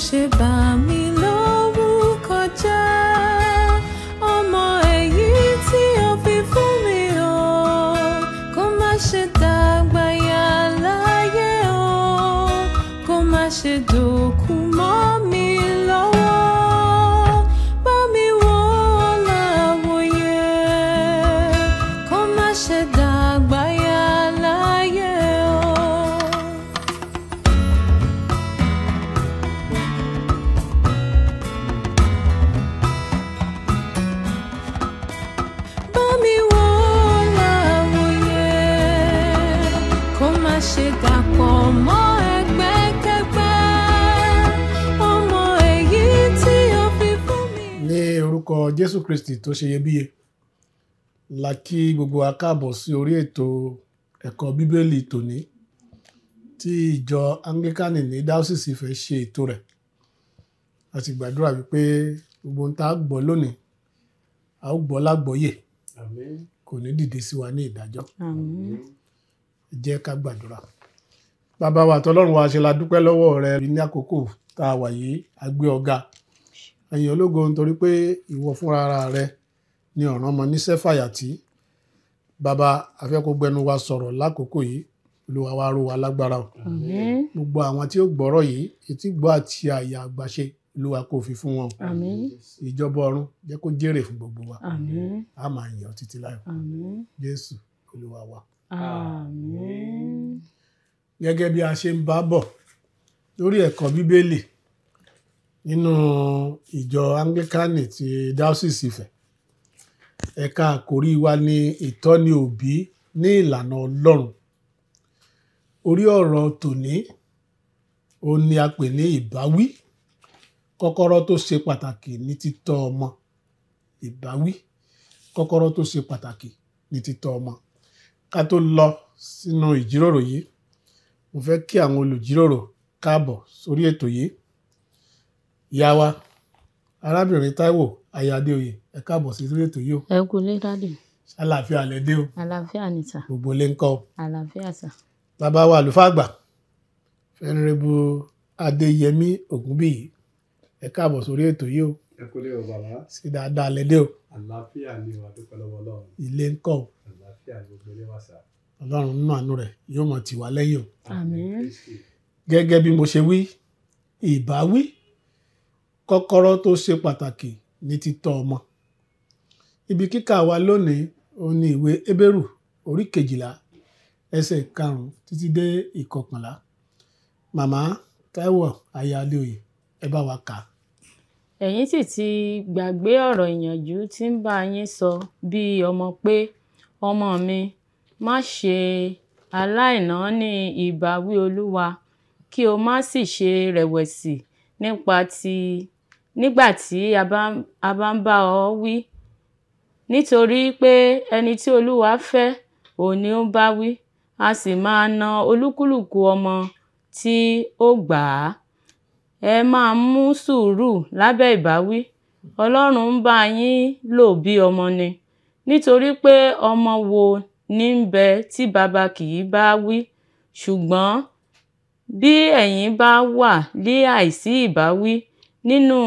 Ṣe bà mí lórúkọ jẹ́, ọmọ èyí tí o fi fún mi o, kó má ṣe dàgbà yà láyé o, kó má ṣe dòkú mọ́ mi lọ́wọ́, bá mi wò ó láwòye, kó má ṣe dàgbà yà láyé o. Bá mi wò ó láwòye, kó má ṣe dàpọ̀ mọ́ ẹgbẹ́kẹ́gbẹ́, ọmọ èyí tí o fi fún mi. Ní orúkọ Jésù Kristi tó ṣe iyebíye la kí gbogbo wa káàbọ̀ sí orí ètò ẹ̀kọ́ Bíbélì tòní tí ìjọ Áńglíkánì ní Dáósìsì Ifẹ̀ ṣe ètò rẹ̀. A sì gbàdúrà wípé gbogbo ohun tá a gbọ́ lónìí a ó gbọ́ lágbọ́yè, Àmín. kò ní dìde sí wa ní ìdájọ́. Àmín. Ẹ jẹ́ ká gbàdúrà. Bàbá wa àtọlọ́run wa, ṣe la dúpẹ́ lọ́wọ́ rẹ ní àkókò tá a wà yìí, a gbé ọ ga. Ẹ̀yin ológo, nítorí pé ìwọ fúnra ara rẹ ni ọ̀ràn ọmọ níṣẹ́ fàyàtì. Bàbá, a fẹ́ kó gbẹnu wa sọ̀rọ̀ lákòókò yìí, Olúwa wa ró wa lágbára o. Àmín. Gbogbo àwọn tí ó gbọ́rọ̀ yìí, etí gbọ́ àti àyà àgbàṣe, Olúwa kò fi fún wọn. Àmín. Ìjọba ọ̀run jẹ́ kó jèrè fún gbogbo wa. Àmín. A máa yìn ọ́ títí láyọ̀. Àmín. Jésù Olúwa wa. Àmín. Gẹ́gẹ́ bí a ṣe ń bá bọ̀ lórí ẹ̀kọ́ Bíbélì nínú ìjọ Áńglíkánì ti Dáósìsì Ifẹ̀, ẹ̀ka àkórí wa ní ìtọ́ni òbí ní ìlànà Ọlọ́run. Orí ọ̀rọ̀ tòní òun ni a pè ní ìbáwí, kọ́kọ́rọ́ tó ṣe pàtàkì ní títọ́ ọmọ. Ìbáwí, kọ́kọ́rọ́ tó ṣe pàtàkì ní títọ́ ọmọ. Ká tó lọ sínú ìjíròrò yìí, mo fẹ́ kí àwọn olùjíròrò káàbọ̀ sórí ètò yìí. Ìyá wa, arábìnrin Táíwò aya Adéoyè, ẹ káàbọ̀ sí orí ètò yìí o. Ẹ kú ilé dádì. Àlàáfíà lẹ dé o. Àlàáfíà ni sà. Gbogbo ilé ń kọ́ o. Àlàáfíà sà. Bàbá wa àlùfáà àgbà, Fẹ́nrẹ́bù Adéyẹmí Ògúnbíyì, ẹ káàbọ̀ sórí ètò yìí o. Ẹ kú ilé o bàbá. Sí dáadáa lẹ dé o. Àlàáfíà ni o, a dúpẹ́ lọ́wọ́ Ọlọ́run. Ilé ń kọ́ o. Àlàáfíà ni gbogbo ilé wa sà. Ọlọ́run nínú àánú rẹ̀ yóò mọ̀ tì wá lẹ́yìn o. Àmín. Kristi. Gẹ́gẹ́ bí mo ṣe wí, ìbáwí, kọ́kọ́rọ́ tó ṣe pàtàkì ní títọ́ ọmọ. Ibi kíkà wa lónìí òun ni ìwé Hébérù orí 12 ẹsẹ̀ 5 títí dé 11. Màmá Táíwò aya Adéoyè, ẹ bá wa kà á. Ẹ̀yin sì ti gbàgbé ọ̀rọ̀ ìyànjú tí ń bá yín sọ bí ọmọ pé, ọmọ mi, má ṣe aláìnáání ìbáwí Olúwa, kí o má sì ṣe rẹ̀wẹ̀sì nígbà tí a bá ń bá ọ wí. Nítorí pé ẹni tí Olúwa fẹ́, òun ni ó ń bá wí, a sì máa na olúkúlùkù ọmọ tí ó gbà á. Ẹ máa mú sùúrù lábẹ́ ìbáwí. Ọlọ́run ń bá yín lò bí ọmọ ni. Nítorí pé ọmọ wo ní ń bẹ tí baba kì í bá wí? Ṣùgbọ́n bí ẹ̀yin bá wà ní àìsí ìbáwí nínú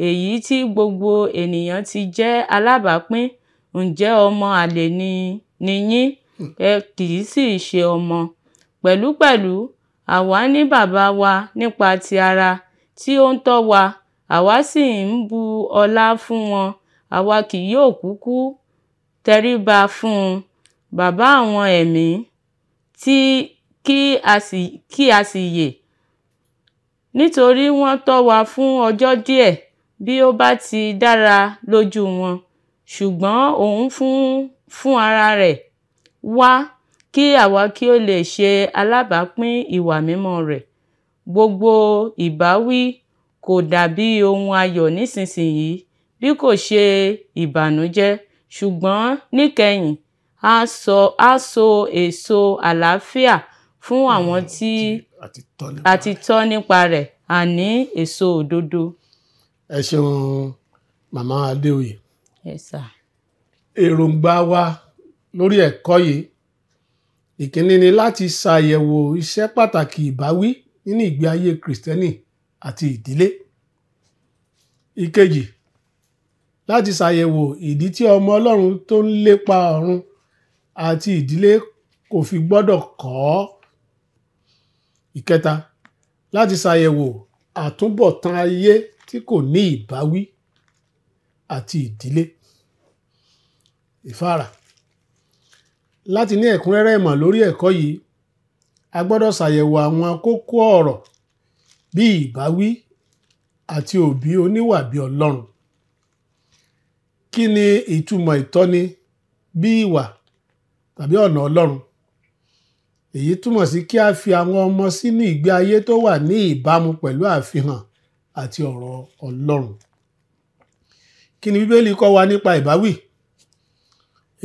èyí tí gbogbo ènìyàn ti jẹ́ alábàápín, ǹjẹ́ ọmọ àlè ni yín, ẹ kì í sì ṣe ọmọ. Pẹ̀lúpẹ̀lú, àwa ní baba wa nípa ti ara tí ó ń tọ́ wa, àwa sì ń bu ọlá fún wọn, àwa kì yóò kúkú tẹríba fún un. Baba àwọn ẹ̀mí tí kí a sì yè. Nítorí wọ́n tọ́ wa fún ọjọ́ díẹ̀ bí ó bá ti dára lójú wọn, ṣùgbọ́n òun fún ara rẹ̀ wá kí àwa kí ó lè ṣe alábàápín ìwà mímọ́ rẹ̀. Gbogbo ìbáwí kò dàbí ohun ayọ̀ nísinsìnyí bí kò ṣe ìbànújẹ́, ṣùgbọ́n níkẹyìn á so èso àlàáfíà fún àwọn tí a ti tọ́ nípa rẹ̀, àní èso òdodo. Ẹ ṣeun Màmá Adéoyè. Yes sir. Èròǹgbà wa lórí ẹ̀kọ́ yìí, ìkíní ni láti ṣàyẹ̀wò iṣẹ́ pàtàkì ìbáwí nínú ìgbé ayé Kìrìsìtẹ́nì àti ìdílé. Ìkejì, láti ṣàyẹ̀wò ìdí tí ọmọ Ọlọ́run tó ń lépa ọ̀run àti ìdílé kò fi gbọ́dọ̀ kọ̀ ọ́. Ìkẹta, láti ṣàyẹ̀wò àtúbọ̀tán ayé tí kò ní ìbáwí àti ìdílé. Ìfáàrà, láti ní ẹ̀kúnrẹ́rẹ́ ìmọ̀ lórí ẹ̀kọ́ yìí, a gbọ́dọ̀ ṣàyẹ̀wò àwọn kókó ọ̀rọ̀ bí ìbáwí àti òbí oníwà bí Ọlọ́run. Kí ni ìtumọ̀ ìtọ́ni bí ìwà tàbí ọ̀nà Ọlọ́run? Èyí túmọ̀ sí kí a fi àwọn ọmọ sínú ìgbé ayé tó wà ní ìbámu pẹ̀lú àfihàn àti ọ̀rọ̀ Ọlọ́run. Kí ni Bíbélì kọ́ wa nípa ìbáwí?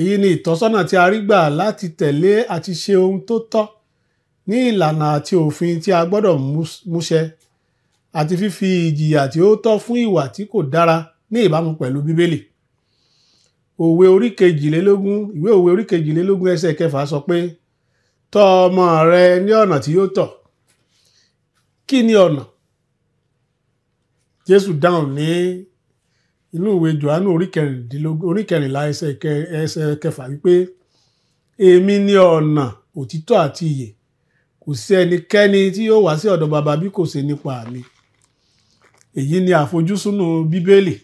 Èyí ni ìtọ́sọ́nà tí a rí gbà láti tẹ̀lé àti ṣe ohun tó tọ́ ní ìlànà àti òfin tí a gbọ́dọ̀ múṣẹ àti fífi ìjìyà tí ó tọ́ fún ìwà tí kò dára ní ìbámu pẹ̀lú Bíbélì. Òwe orí kejìlélógún, ìwé òwe orí kejìlélógún ẹsẹ̀ kẹfà sọ pé, tọ́ ọmọ rẹ ní ọ̀nà tí yóò tọ̀. Kí ni ọ̀nà? Jésù dáhùn ní inú ìwé Jòhánù orí kẹrìnlá ẹsẹ̀ kẹfà wípé, èmi ni ọ̀nà, òtítọ́ àti ìyè. Kò sí ẹnikẹ́ni tí yóò wá sí ọ̀dọ̀ Baba bí kò ṣe nípa mi. Èyí ni àfojúsùn Bíbélì.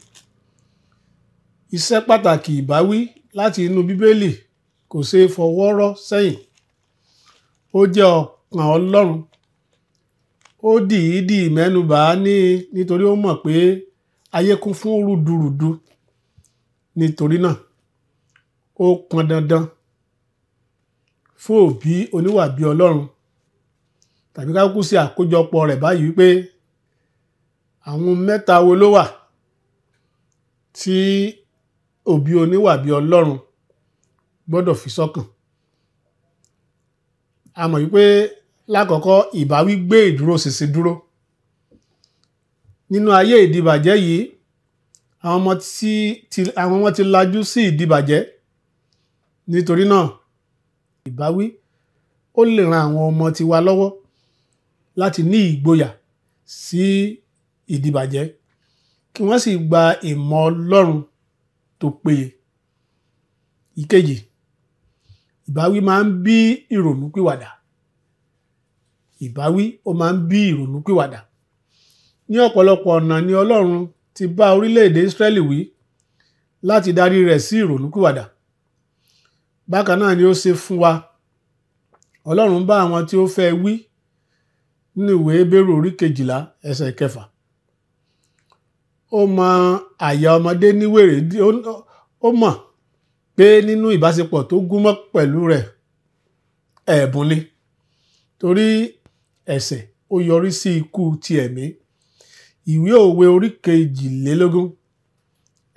Iṣẹ́ pàtàkì ìbáwí láti inú Bíbélì kò ṣe é fọwọ́ rọ́ sẹ́yìn. Ó jẹ́ ọkàn Ọlọ́run. Ó dìídì mẹ́nubà ní nítorí ó mọ̀ pé ayé kún fún rúdurùdu. Nítorí náà, ó pọn dandan fún òbí oníwà bí Ọlọ́run tàbí ká kú sí àkójọpọ̀ rẹ̀ báyìí wípé àwọn mẹ́ta wo ló wà tí òbí oníwà bí Ọlọ́run gbọ́dọ̀ fi sọ́kàn. A mọ̀ wípé lákọ̀ọ́kọ́ ìbáwí gbé ìdúróṣinṣin dúró. Nínú ayé ìdìbàjẹ́ yìí, àwọn ọmọ ti lajú sí ìdìbàjẹ́. Nítorí náà, ìbáwí ó lè ran àwọn ọmọ tiwa lọ́wọ́ láti ní ìgboyà sí ìdìbàjẹ́ kí wọ́n sì gba ìmọ̀ Ọlọ́run tó péye. Ìkejì, ìbáwí máa ń bí ìrònúpìwàdà. Ìbáwí ó máa ń bí ìrònúpìwàdà. Ní ọ̀pọ̀lọpọ̀ ọ̀nà ni Ọlọ́run ti bá orílẹ̀-èdè Ísírẹ́lì wí láti darí rẹ̀ sí ìrònúpìwàdà. Bákan náà ni ó ṣe fún wa. Ọlọ́run bá àwọn tí ó fẹ́ wí nínú ìwé Hébérù orí kejìlá ẹsẹ̀ kẹfà. Ó mọ àyà ọmọdé ní wèrè, ó mọ̀ pé nínú ìbáṣepọ̀ tó gúnmọ́ pẹ̀lú rẹ̀ ẹ̀bùn ni. Torí ẹ̀ṣẹ̀ ó yọrí sí ikú ti ẹ̀mí. Ìwé òwe orí kejìlélógún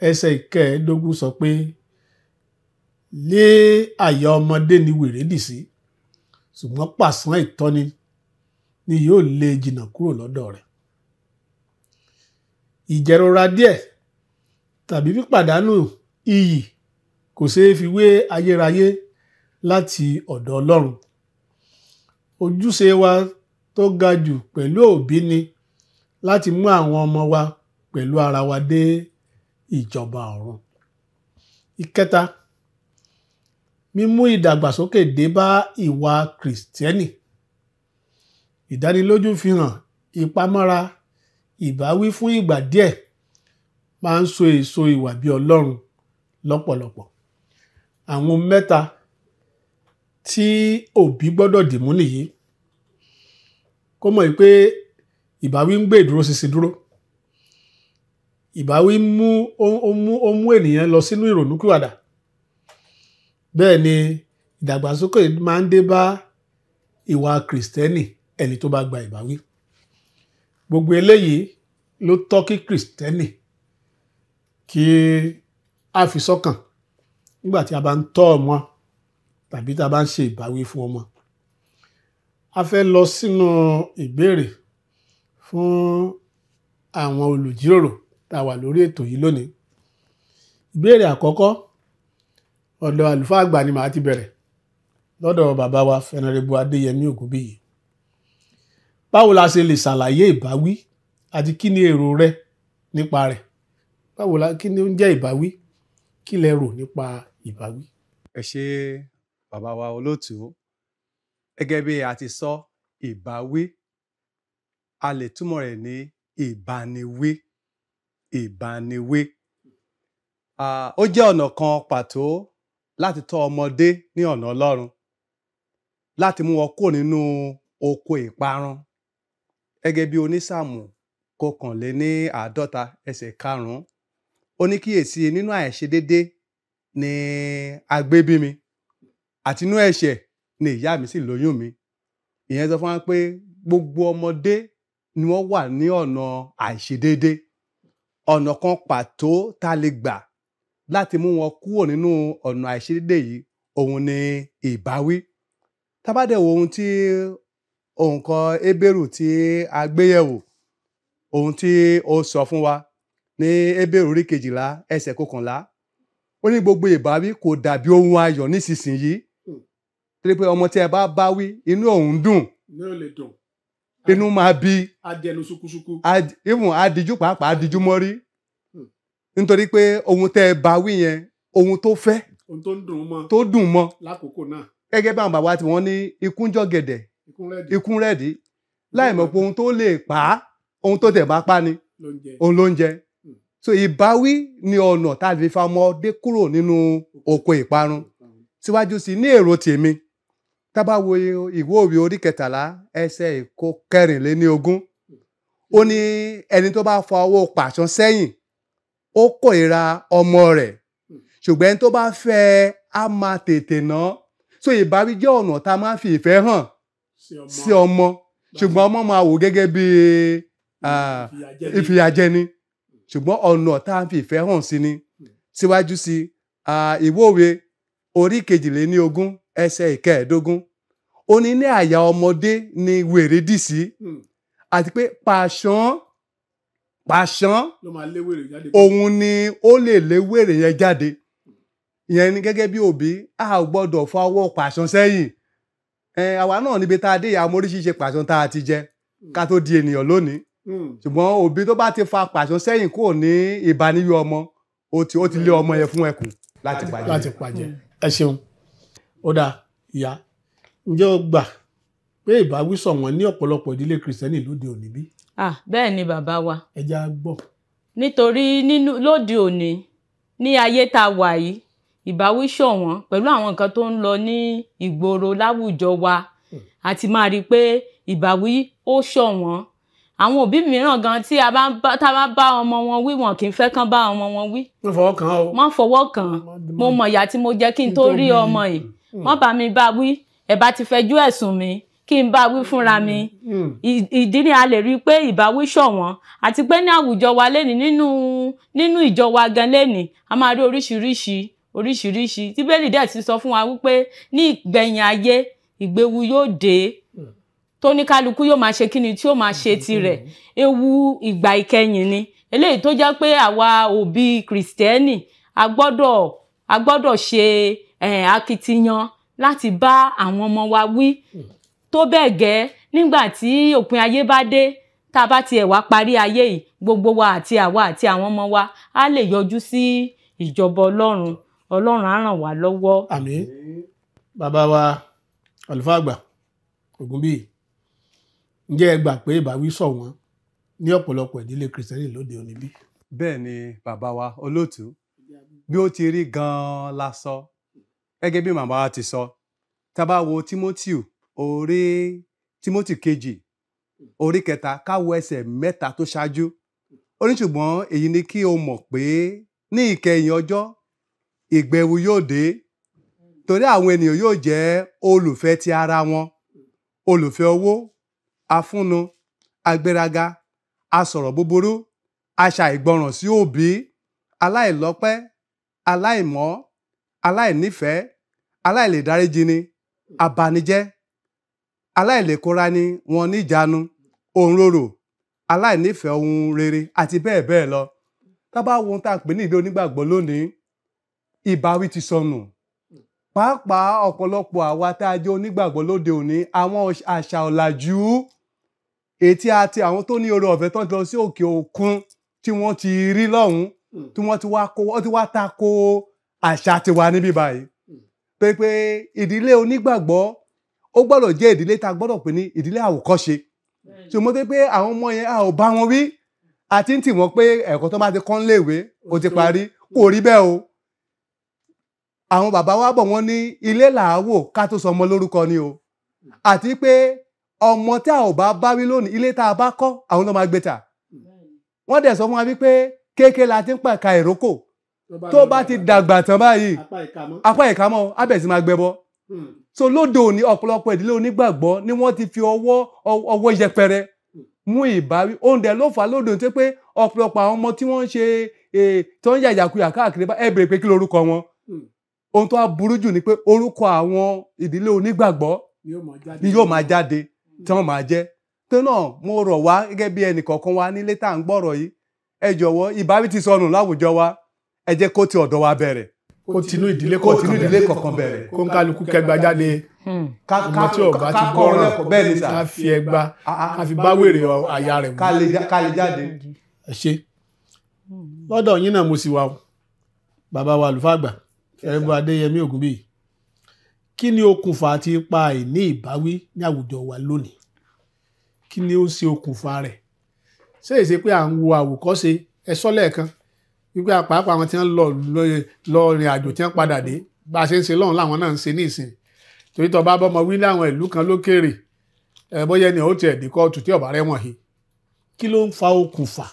ẹsẹ̀ ìkẹẹ̀ẹ́dógún sọ pé lé àyà ọmọdé ní wèrè dì sí, ṣùgbọ́n pàṣán ìtọ́ni ni yóò lé jìnnà kúrò lọ́dọ̀ rẹ̀. Ìjẹrora díẹ̀ tàbí pípàdánù iyì kò ṣeé fi wé ayérayé láti ọ̀dọ̀ Ọlọ́run. Ojúṣe wa tó ga jù pẹ̀lú òbí ni láti mú àwọn ọmọ wa pẹ̀lú ara wa dé ìjọba ọ̀run. Ìkẹta, mímú ìdàgbàsókè dé bá ìwà Kìrìsìtẹ́nì. Ìdánilójú fi hàn ìpamọ́ra ìbáwí fún ìgbà díẹ̀ máa ń so èso ìwà bí Ọlọ́run lọ́pọ̀lọpọ̀. Àwọn mẹ́ta tí òbí gbọ́dọ̀ dìmú nìyí. Kó mọ̀ wípé ìbáwí ń gbé ìdúróṣinṣin dúró. Ìbáwí ó mú ènìyàn lọ sínú ìrònúpìwàdà. Bẹ́ẹ̀ ni ìdàgbàsókè máa ń dé bá ìwà Kìrìsìtẹ́nì ẹni tó bá gba ìbáwí. Gbogbo eléyìí ló tọ́ kí Kìrìsìtẹ́nì kí a fi sọ́kàn nígbà tí a bá ń tọ́ ọmọ tàbí tí a bá ń ṣe ìbáwí fún ọmọ. A fẹ́ lọ sínú ìbéèrè fún àwọn olùjíròrò tá a wà lórí ètò yìí lónìí. Ìbéèrè àkọ́kọ́, ọ̀dọ̀ àlùfáà àgbà ni màá ti bẹ̀rẹ̀ lọ́dọ̀ bàbá wa Fẹnẹrẹ́bù Adéyẹmí Ògúnbíyì. Báwo la ṣe lè ṣàlàyé ìbáwí Àti kí ni èrò rẹ nípa rẹ̀? Báwo la, kí ni ó ń jẹ́ ìbáwí? Kí lẹ rò nípa ìbáwí? Ẹ ṣé bàbá wa olóòtú. Gẹ́gẹ́ bí a ti sọ, ìbáwí, a lè túmọ̀ rẹ̀ ní ìbániwí. Ìbániwí. Ó jẹ́ ọ̀nà kan pàtó láti tọ́ ọmọdé ní ọ̀nà Ọlọ́run, láti mú wọn kúrò nínú oko ìparun. Gẹ́gẹ́ bí onísàmù 51 ẹsẹ̀ 5, ó ní kíyèsí, nínú àìṣedédé ni a gbé bí mi, àti inú ẹ̀ṣẹ̀ ni ìyá mi sì lóyún mi. Ìyẹn sọ fún wa pé gbogbo ọmọdé ni wọ́n wà ní ọ̀nà àìṣedédé. Ọ̀nà kan pàtó tá a lè gbà láti mú wọn kúrò nínú ọ̀nà àìṣedédé yìí, òun ni ìbáwí. Tá bá dẹ̀ wo ohun tí òǹkọ Hébérù tí a gbé yẹ̀wò, ohun tí ó sọ fún wa ní Hébérù orí 12 ẹsẹ̀ 11, ó ní gbogbo ìbáwí kò dàbí ohun ayọ̀ nísinsìnyí. Torí pé ọmọ tí ẹ bá bá wí, inú òun dùn, Inú ò lè dùn. inú máa bí. Á dẹnu ṣukúṣukú. Even adiju pàápàá adiju mọ́rí. Nítorí pé ohun tẹ́ ẹ bá wí yẹn, ohun tó fẹ́, ohun tó ń dùn mọ́, tó dùn mọ́ lákòókò náà. Gẹ́gẹ́ bí àwọn bàbá tí wọ́n ní ikú ń jọ̀gẹ̀dẹ̀, ikú rẹ̀dí, láì mọ̀ pé ohun tó lè pa á, ohun tó tẹ̀ bá pa ni, òun ló ń jẹ. So ìbáwí ni ọ̀nà tá a lè fa ọmọdé kúrò nínú oko ìparun. Síwájú sí ní èrò tèmi, tá bá wo ìwé òwe orí 13 ẹsẹ̀ 24, ó ní ẹni tó bá fa ọwọ́ pàṣán sẹ́yìn, ó kórìíra ọmọ rẹ̀, ṣùgbọ́n ẹni tó bá fẹ́ á máa tètè ná. So ìbáwí jẹ́ ọ̀nà tá a máa fi ìfẹ́ hàn sí ọmọ, ṣùgbọ́n ọmọ máa wò gẹ́gẹ́ bí ìfìyàjẹni, ṣùgbọ́n ọ̀nà tá a fi ìfẹ́ hàn sí ni. Síwájú sí ìwé òwe orí 22 ẹsẹ̀ 15, ó ní ní àyà ọmọdé ni wèrè dì sí, àti pé pàṣán pàṣán òun ni ó lè lé wèrè yẹn jáde. Ìyẹn ni gẹ́gẹ́ bí òbí, a ò gbọ́dọ̀ fa ọwọ́ pàṣán sẹ́yìn. Àwa náà níbi tá a dé, ìyá oríṣiríṣi pàṣán tá a ti jẹ ká tó di ènìyàn lónìí. Ṣùgbọ́n òbí tó bá ti fa pàṣán sẹ́yìn kúrò ní ìbániwí ọmọ, ó ti lé ọmọ yẹn fún ẹkùn láti pàjẹ́. Láti pàjẹ́. Ẹ ṣeun. Ó dáa, ìyá, ǹjẹ́ o gbà pé ìbáwí ṣọ̀wọ́n ní ọ̀pọ̀lọpọ̀ ìdílé Kìrìsìtẹ́nì lóde òní bí? Bẹ́ẹ̀ ni bàbá wa. Ẹ já gbọ́. Nítorí nínú lóde òní ní ayé tá a wà yìí, ìbáwí ṣọ̀wọ́n pẹ̀lú àwọn nǹkan tó ń lọ ní ìgboro láwùjọ wa. Àti máa rí i pé ìbáwí ó ṣọ̀wọ́n. Àwọn òbí mìíràn gan tí a bá bá ọmọ wọn wí, wọn kì í fẹ́ kán bá ọmọ wọn wí. Wọ́n fọwọ́ kàn án o. Wọ́n fọwọ́ kàn án. Mo mọ̀ ìyá tí mo jẹ́ kí n tó rí ọmọ yìí. Wọ́n bá mi bá wí, ẹ bá ti fẹjú ẹ̀sùn mi kí n bá wí fúnra mi. Ìdí ni a lè rí i pé ìbáwí ṣọ̀wọ́n. Àti pé ní àwùjọ wa lénìí, nínú ìjọ wa gan lénìí, a máa rí oríṣiríṣi oríṣiríṣi. Tí Bíbélì dẹ̀ ti sọ fún wa wípé ní ìgbẹ̀yìn ayé ìgbéwu yóò dé, tóníkálukú yóò máa ṣe kíni tí yóò máa ṣe tirẹ̀. Ewu ìgbà ìkẹyìn ni eléyìí tó jẹ́ pé àwa òbí Kìrìsìtẹ́nì a gbọ́dọ̀ ṣe akitiyan láti bá àwọn ọmọ wa wí tó bẹ́ẹ̀ gẹ́ nígbà tí òpin ayé bá dé, tá a bá tiẹ̀ wá parí ayé yìí, gbogbo wa àti àwa àti àwọn ọmọ wa á lè yọjú sí ìjọba Ọlọ́run. Ọlọ́run á ràn wá lọ́wọ́. Àmín. Bàbá wa àlùfáà àgbà Ògúnbíyì, ǹjẹ́ ẹ gbà pé ìbáwí ṣọ̀wọ́n ní ọ̀pọ̀lọpọ̀ ìdílé Kìrìsìtẹ́nì lóde òní bí? Bẹ́ẹ̀ ni bàbá wa olóòtú, bí ó ti rí gan-an la sọ. Gẹ́gẹ́ bí màmá wa ti sọ, tá bá wo Tímótì orí Tímótì 2 orí 3, ká wo ẹsẹ̀ 3 tó ṣáájú. Ó ní ṣùgbọ́n èyí ni kí o mọ̀ pé ní ìkẹyìn ọjọ́ ìgbẹ̀wò yóò dé, torí àwọn ènìyàn yóò jẹ́ olùfẹ́ ti ara wọn, olùfẹ́ owó, afúnnu, agbéraga, asọ̀rọ̀ búburú, aṣàìgbọràn sí òbí, aláìlọ́pẹ́, aláìmọ́, aláìnífẹ̀ẹ́, aláìlèdáríjini, abanijẹ́, aláìlèkórani wọn níjàánu, òǹrorò, aláìnífẹ̀ẹ́ ohun rere àti bẹ́ẹ̀ bẹ́ẹ̀ lọ. Tá bá wo ohun tá a pè ní ìdílé onígbàgbọ́ lónìí, ìbáwí ti sọnù. Pàápàá ọ̀pọ̀lọpọ̀ àwa tá a jẹ́ onígbàgbọ́ lóde òní, àwọn àṣà ọ̀làjú Ètí àti àwọn tó ní oore ọ̀fẹ́ tó ń lọ sí òkè òkun tí wọ́n ti rí lọ́hùn-ún, tí wọ́n ti wá kó, wọ́n ti wá tako àṣà tiwa níbí báyìí. Pé ìdílé onígbàgbọ́ ó gbọ́dọ̀ jẹ́ ìdílé tá a gbọ́dọ̀ pè ní ìdílé àwòkọ́ṣe. Ṣùgbọ́n tó pé àwọn ọmọ yẹn a ò bá wọn wí, àti ń tì wọ́n pé ẹ̀kọ́ tó bá ti kọ́ níléèwé ó ti parí, kò rí bẹ́ẹ̀ o. Àwọn bàbá wa bọ̀ wọ́n ní ilé làá wò ká tó sọ ọmọ lórúkọ ni o. Àti pé ọmọ tí a ò bá bá wí lónìí, ilé tá a bá kọ́ àwọn ló máa gbé tà. Wọ́n dẹ̀ sọ fún wa wípé kéèké la ti ń pàka ìrókò, tó bá ti dàgbà tán báyìí apá ìkámọ́ abẹ̀ sì máa gbẹbọ. So lóde òní ọ̀pọ̀lọpọ̀ ìdílé onígbàgbọ́ ni wọ́n ti fi ọwọ́ yẹpẹrẹ mú ìbáwí. Oúnjẹ ló fà á lóde òní tó pé ọ̀pọ̀lọpọ̀ àwọn ọmọ tí wọ́n ń ṣe tó ń yàyàkuyà káàkiri bá ẹ bèrè pé kí lorúkọ wọn. Ohun tó wá burú jù ni pé orúkọ àwọn ìdílé onígbàgbọ́ ni yóò máa jáde tí wọ́n máa jẹ́. Tó náà mo rọ̀ wá gẹ́gẹ́ bí ẹnì kọ̀ọ̀kan wa nílé tá à ń gbọ́rọ̀ yìí, ẹ jọ̀wọ́, ìbáwí ti sọnù láwùjọ wa, ẹ jẹ́ kó ti ọ̀dọ̀ wa bẹ̀rẹ̀. Kó tinú ìdílé kọ̀ọ̀kan bẹ̀rẹ̀. Kó ń kálukú kẹgbà jáde. Ọmọ tí ò bá ti gbọ́ràn ká fi ẹgba ká fi bá wèrè àyà rẹ̀ mú. Ká lè jáde. Ẹ ṣe lọ́dọ̀ yín náà mo sì wà o, bàbá wa àlùfáà àgbà Ẹ̀rẹ́bù Adéyẹmí Ògúnbíyì. Kí ni okùnfà àti ipa àìní ìbáwí ní àwùjọ wa lónìí? Kí ni ó ń ṣe okùnfà rẹ̀? Ṣé èsè pé à ń wo àwòkọ́ṣe? Ẹ sọ lẹ́ẹ̀kan wípé àpapọ̀ àwọn tí wọ́n lọ rìn àjò tí wọ́n padà dé, bá a ṣe ń ṣe lọ́hùn láwọn náà ń ṣe ní ìsìn. Torí tó bá bọ́mọ wí láwọn ìlú kan lókèrè, ẹ bóyá ẹni ò tiẹ̀ dé kóòtù tí ọ̀bà rẹ̀ wọ̀nyí. Kí ló ń fa okùnfà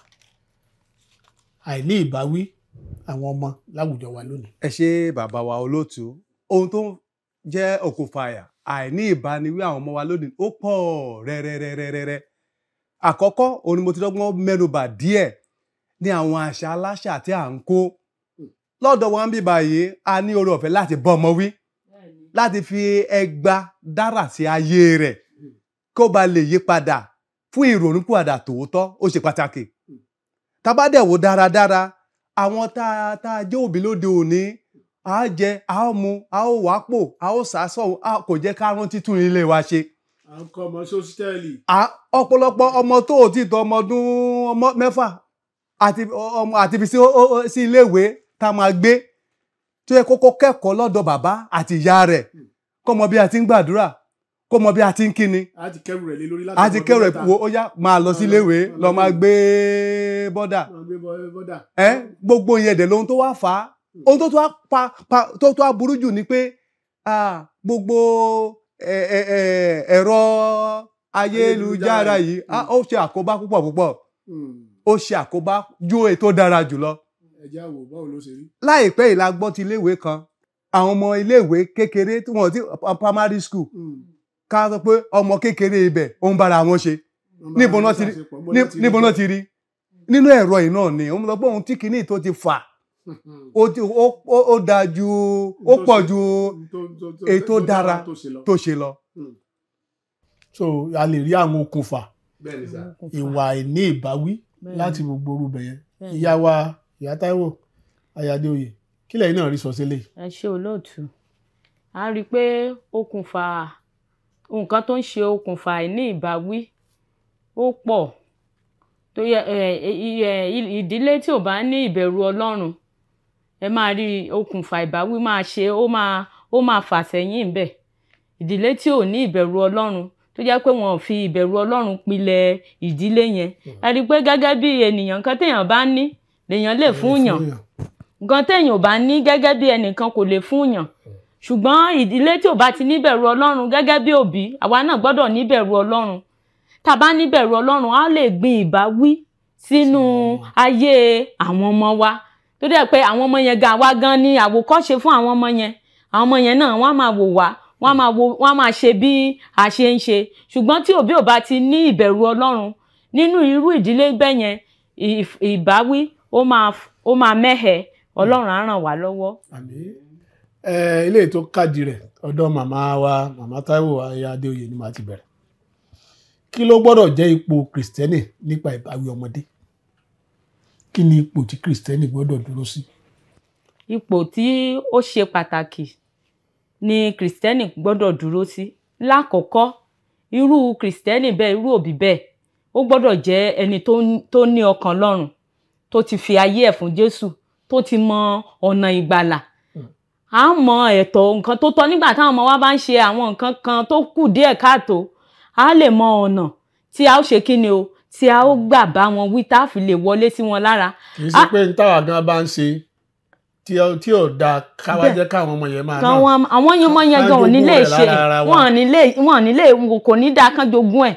àìní ìbáwí àwọn ọmọ láwùjọ wa lónìí? Ẹ ṣe bàbá wa olóòtú, ohun tó ń jẹ́ okùnfà àìní ìbániwí àwọn ọmọ wa lónìí ó pọ̀ rẹ́rẹ́rẹ́rẹ́rẹ́. Àkọ́kọ́ òun ni mo ti dọ́gbọ́n mẹ́nubà díẹ̀ ní àwọn àṣà aláṣà tí à ń kó lọ́dọ̀ wa ń bí báyìí. A ní oore ọ̀fẹ́ láti bọ́ ọmọ wí, láti fi ẹgba dára sí ayé rẹ̀ kó ba lè yí padà fún ìrònúpìwàdà tòótọ́. Ó ṣe pàtàkì. Tá bá dẹ̀ wò dáradára, àwọn tá a jẹ́ òbí lóde òní, a jẹ, a ó mu, a ó wápò, a ó sàásọ̀, kò jẹ́ ká rántí tún ilé wa ṣe. À ń kọ́ ọmọ sọ́sítẹ́ẹ̀lì. Ọ̀pọ̀lọpọ̀ ọmọ tó ò tí ì tó ọmọ ọdún mẹ́fà àti fi sí iléèwé tá a máa gbé, tó yẹ kókó kẹ́kọ̀ọ́ lọ́dọ̀ bàbá àti ìyá rẹ̀, kó mọ bí a ti ń gbàdúrà, kó mọ bí a ti ń kíni. A ti kẹ́rù rẹ̀ lé lórí láti a ti kẹ́rù rẹ̀ wo ó yá máa lọ sí iléèwé lọ máa gbé bọ́dà. Gbogbo yẹn dẹ̀ lóhun tó wá fà á. Ohun tó tó wá burú jù ni pé gbogbo ẹ̀rọ ayélujára yìí ó ṣe àkóbá púpọ̀ púpọ̀. Ó ṣe àkóbá ju èyí tó dára jùlọ. Ẹ jẹ́ á wò báwo ló ṣe rí. Láìpẹ́ yìí la gbọ́ ti iléèwé kan, àwọn ọmọ iléèwé kékeré tí wọ́n ti primary school, ká sọ pé ọmọ kékeré ibẹ̀ ó ń bára wọn ṣe. Níbo náà ti rí? Nínú ẹ̀rọ yìí náà ni òun lọ pé ohun tí kìíní tó ti fà ó dáa ju ó pọ̀ ju èyí tó dára tó ṣe lọ. So a lè rí àwọn okùnfà ìwà àìní ìbáwí láti gbogbo orúbẹ yẹn. Ìyá wa ìyá Táíwò Ayádéoyè, kí lẹ́yìn náà rí sọ sílẹ̀? Ẹ ṣé olóòtú. A rí i pé okùnfà nǹkan tó ń ṣe okùnfà àìní ìbáwí ó pọ̀. Tó yẹ ìdílé tí ò bá ní ìbẹ̀rù Ọlọ́run, ẹ máa rí okùnfà ìbáwí máa ṣe, ó máa fà sẹ́yìn ńbẹ̀. Ìdílé tí ò ní ìbẹ̀rù Ọlọ́run, tó jẹ́ pé wọn ò fi ìbẹ̀rù Ọlọ́run pilẹ̀ ìdílé yẹn. Ẹ rí i pé gẹ́gẹ́ bí ènìyàn, nǹkan téèyàn bá ní lèèyàn lè fún yàn. Nǹkan téèyàn ò bá ní gẹ́gẹ́ bí ẹnìkan kò lè fún yàn. Ṣùgbọ́n ìdílé tí ò bá ti níbẹ̀rù Ọlọ́run gẹ́gẹ́ bí òbí, àwa náà gbọ́dọ̀ níbẹ̀rù Ọlọ́run. Tá a bá níbẹ̀rù Ọlọ́run, á lè gbin ìbáwí sínú ayé àwọn ọmọ wa. Tó dẹ̀ pé àwọn ọmọ yẹn gan, àwa gan ni àwòkọ́ṣe fún àwọn ọmọ yẹn. Àwọn ọmọ yẹn náà wọ́n á máa wò wá, wọ́n á máa ṣe bí a ṣe ń ṣe. Ṣùgbọ́n tí òbí ò bá ti ní ìbẹ̀rù Ọlọ́run nínú irú ìdílé bẹ́ẹ̀ yẹn, ìbáwí ó máa mẹ́hẹ̀. Ọlọ́run á ràn wá lọ́wọ́. Àmín. Ilé tó kàdí rẹ̀ ọ̀dọ̀ màmá wa màmá Táíwò Ayádéoyè ni màá ti bẹ̀rẹ̀. Kí ló gbọ́dọ̀ jẹ́ ipò kìrìsìtẹ́nì nípa ìbáwí ọmọdé? Kí ni ipò tí kìrìsìtẹ́nì gbọ́dọ̀ dúró sí? Ipò tí ó ṣe pàtàkì ni kìrìsìtẹ́nì gbọ́dọ̀ dúró sí. Lákọ̀ọ́kọ́, irú kìrìsìtẹ́nì bẹ́ẹ̀, irú òbí bẹ́ẹ̀, Ó gbọ́dọ̀ jẹ́ ẹni tó ní ọkàn Ọlọ́run, tó ti fi ayé ẹ̀ fún Jésù, tó ti mọ ọ̀nà ìgbàlà. À ń mọ ẹ̀tọ́ nǹkan tó tọ́ nígbà táwọn ọmọ wa bá ń ṣe àwọn nǹkan kan tó kù díẹ̀ káàtó, a lè mọ ọ̀nà tí a ó ṣe kí ni o, tí a ó gbà bá wọn wí tá a fi lè wọlé sí wọn lára. Kì í ṣe pé n táwa gan bá ń ṣe tí ò dáa káwá jẹ́ káwọn ọmọ yẹn máa náà. Àwọn ọmọ yẹn gan ò ní lè ṣe, wọn ò ní lè, kò ní dáa kán jogún ẹ̀.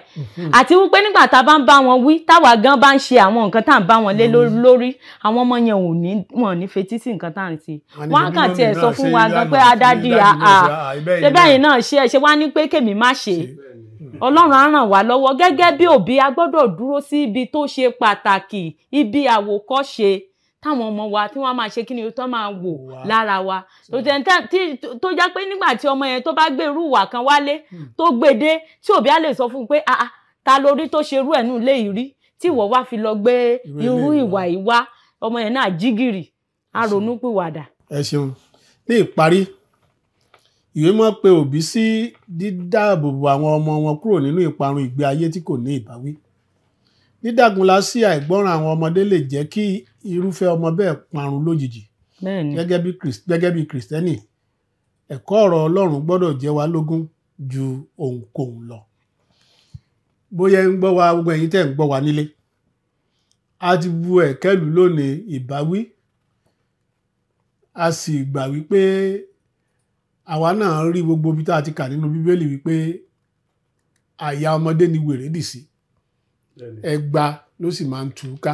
Àti wípé nígbà tá a bá ń bá wọn wí, táwa gan bá ń ṣe àwọn nǹkan tá à ń bá wọn lé lórí, àwọn ọmọ yẹn wọn ò ní fetí sí nǹkan tá à ń ṣe. Wọn á kàn tiẹ̀ sọ fún wa gan pé adádì àà ṣé bẹ́ẹ̀ náà ṣe ẹ ṣe wá ní pé kèmí má ṣe. Ọlọ́run á ràn wá lọ́wọ́. Gẹ́gẹ́ bí òbí, a gbọ́dọ̀ dúró sí ibi tó ṣe pàtàkì, ibi àwòkọ́ṣe táwọn ọmọ wa tí wọ́n máa ṣe kí ni tó máa wò lára wa, tó jẹ́ pé nígbà tí ọmọ yẹn tó bá gbé irú ìwà kan wálé, tó gbé dé, tí òbí á lè sọ fún un pé ah ta lórí tó ṣe irú ẹ̀ nù lé yìí rí tí ìwọ wá fi lọ gbé irú ìwà yìí wá, ọmọ yẹn náà jígìrì á ronú pìwàdà. Ẹ ṣeun. Ní ìparí, ìwé mọ́ pé òbí sí dídáàbòbò àwọn ọmọ wọn kúrò nínú ìparun ìgbé ayé tí kò ní ìbáwí. Dídàgúnlá sí àìgbọ́ràn àwọn ọmọdé lè jẹ́ kí irúfẹ́ ọmọ bẹ́ẹ̀ parun lójijì. Gẹ́gẹ́ bí Kìrìsìtẹ́nì, ẹ̀kọ́ ọ̀rọ̀ Ọlọ́run gbọ́dọ̀ jẹ́ wa lógún ju ohunkóhun lọ. Bóyá ń gbọ́ wa, gbogbo ẹ̀yin tẹ́ ń gbọ́ wa nílé, a ti bu ẹ̀kẹ́lù lónìí ìbáwí, a sì gbà wípé àwa náà rí gbogbo ibi tá a ti kà nínú Bíbélì wípé àyà ọmọdé ni wèrè dì sí, ẹgba ló sì máa ń tú ká.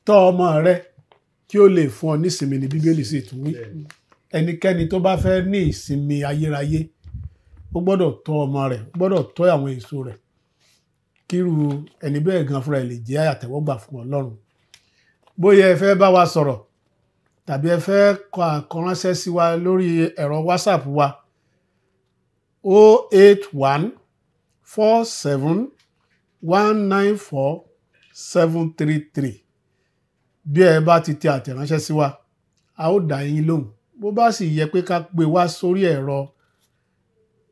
Tọ́ ọmọ rẹ kí ó lè fún ọ nísinmi ní Bíbélì sì tún wí. Ẹnikẹ́ni tó bá fẹ́ ní ìsinmi ayérayé, ó gbọ́dọ̀ tọ́ ọmọ rẹ̀, ó gbọ́dọ̀ tọ́ àwọn èso rẹ̀, kírú ẹni bẹ́ẹ̀ gan fúnra ẹ̀ lè jẹ́ àtẹ́wọ́gbà fún Ọlọ́run. Bóyá ẹ fẹ́ bá wa sọ̀rọ̀ tàbí ẹ fẹ́ kọ àkọránṣẹ́ sí wa lórí ẹ̀rọ WhatsApp wa 081 47 194 733. Bí ẹ bá ti tẹ àtẹ̀ránṣẹ́ sí wa, a ó dá yín lóhùn. Bó bá sì yẹ pé ká gbé wá sórí ẹ̀rọ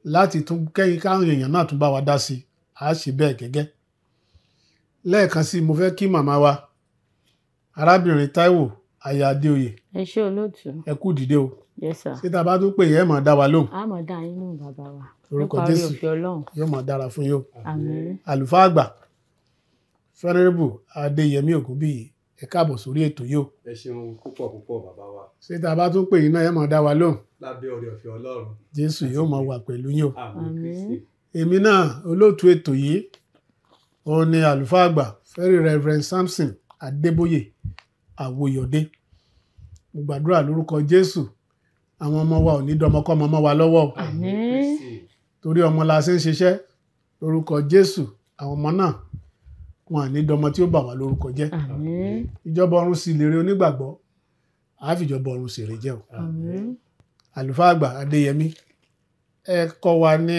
láti tún kẹ́yìn káwọn èèyàn náà tún bá wa dá sí, a ṣe bẹ́ẹ̀ gẹ́gẹ́. Lẹ́ẹ̀kan sí, mo fẹ́ kí màmá wa arábìnrin Táíwò aya Adéoyè. Ẹ ṣé olóòtú. Ẹ kú dìde o. Yes sir. Ṣé tá a bá tún pè yẹn, ẹ máa dá wa lóhùn. A máa dá yín lóhùn bàbá wa. Orúkọ Jésù yóò máa dára fún yín o. Àmín. Àlùfáà àgbà Fẹ́nẹ́rẹ́bù Adéyẹmí Ògúnbíyì, ẹ káàbọ̀ sórí ètò yìí o. Ẹ ṣeun púpọ̀ púpọ̀ bàbá wa. Ṣé tá a bá tún pè yín náà, ẹ máa dá wa lóhùn. Lábẹ́ oore ọ̀fẹ́ Ọlọ́run. Jésù yóò máa wà pẹ̀lú yín o. Àmín. Èmi náà olóòtú ètò yìí, òun ni àlùfáà àgbà Very Reverend Samson Adébóyè Àwòyọ̀dé. Mo gbàdúrà lórúkọ Jésù, àwọn ọmọ wa ò ní dọmọkọ́mọ mọ́ wa lọ́wọ́ o. Àmín. Torí ọmọ la ṣe ń ṣiṣẹ́. Lórúkọ Jésù, àwọn ọmọ náà wọn à ní dọmọ tí ó bà wá lórúkọ jẹ́. Àmín. Ìjọba ọ̀run sì lèrè onígbàgbọ́, àá fìjọba ọ̀run ṣèrè jẹ́ o. Àmín. Àlùfáà àgbà Adéyẹmí, ẹ kọ́ wa ní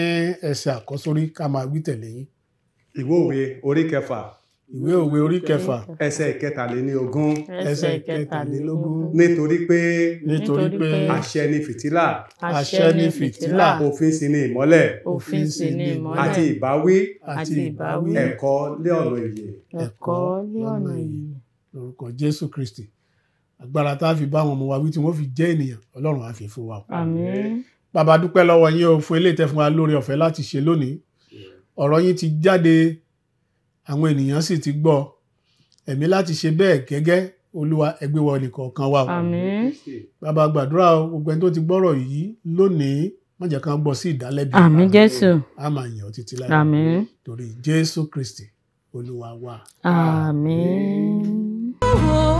ẹsẹ̀ àkọ́sórí ká máa wí tẹ̀lé yín. Ìwé òwe orí kẹfà. Ìwé òwe orí kẹfà. Ẹsẹ̀ ìkẹtàléníogún. Ẹsẹ̀ ìkẹtàlélógún. Nítorí pé. Nítorí pé. Àṣẹ ni fìtílà. Àṣẹ ni fìtílà. Òfin sì ni ìmọ́lẹ̀. Òfin sì ni ìmọ́lẹ̀. Àti ìbáwí. Àti ìbáwí. Ẹ̀kọ́ lé ọ̀nà ìyè. Ẹ̀kọ́ lé ọ̀nà ìyè. Lórúkọ Jésù Kristi, agbára tá a fi bá àwọn ọmọ wa wí tí wọ́n fi jẹ́ ènìyàn, Ọlọ́run á fi fún wa. Àmín. Bàbá, dúpẹ́ lọ́wọ́ yín o fún eléyìí tẹ́ fún wa lórí ọ̀fẹ́ láti ṣe lónìí. Ọ̀rọ̀ yín ti jáde, àwọn ènìyàn sì ti gbọ́. Ẹ̀mí láti ṣe bẹ́ẹ̀ gẹ́gẹ́, Olúwa ẹ gbé wọ ẹnìkọ̀ọ̀kan wa o. Àmín. Bàbá, gbàdúrà o, gbogbo ẹni tó ti gbọ́rọ̀ yìí lónìí, má jẹ́ kán gbọ́ sí ìdálẹ́bi. Àmín Jésù. A máa yàn ọ́ títí láé. Àmín. Torí Jésù Kristi Olúwa wa. Àmín. Àmín.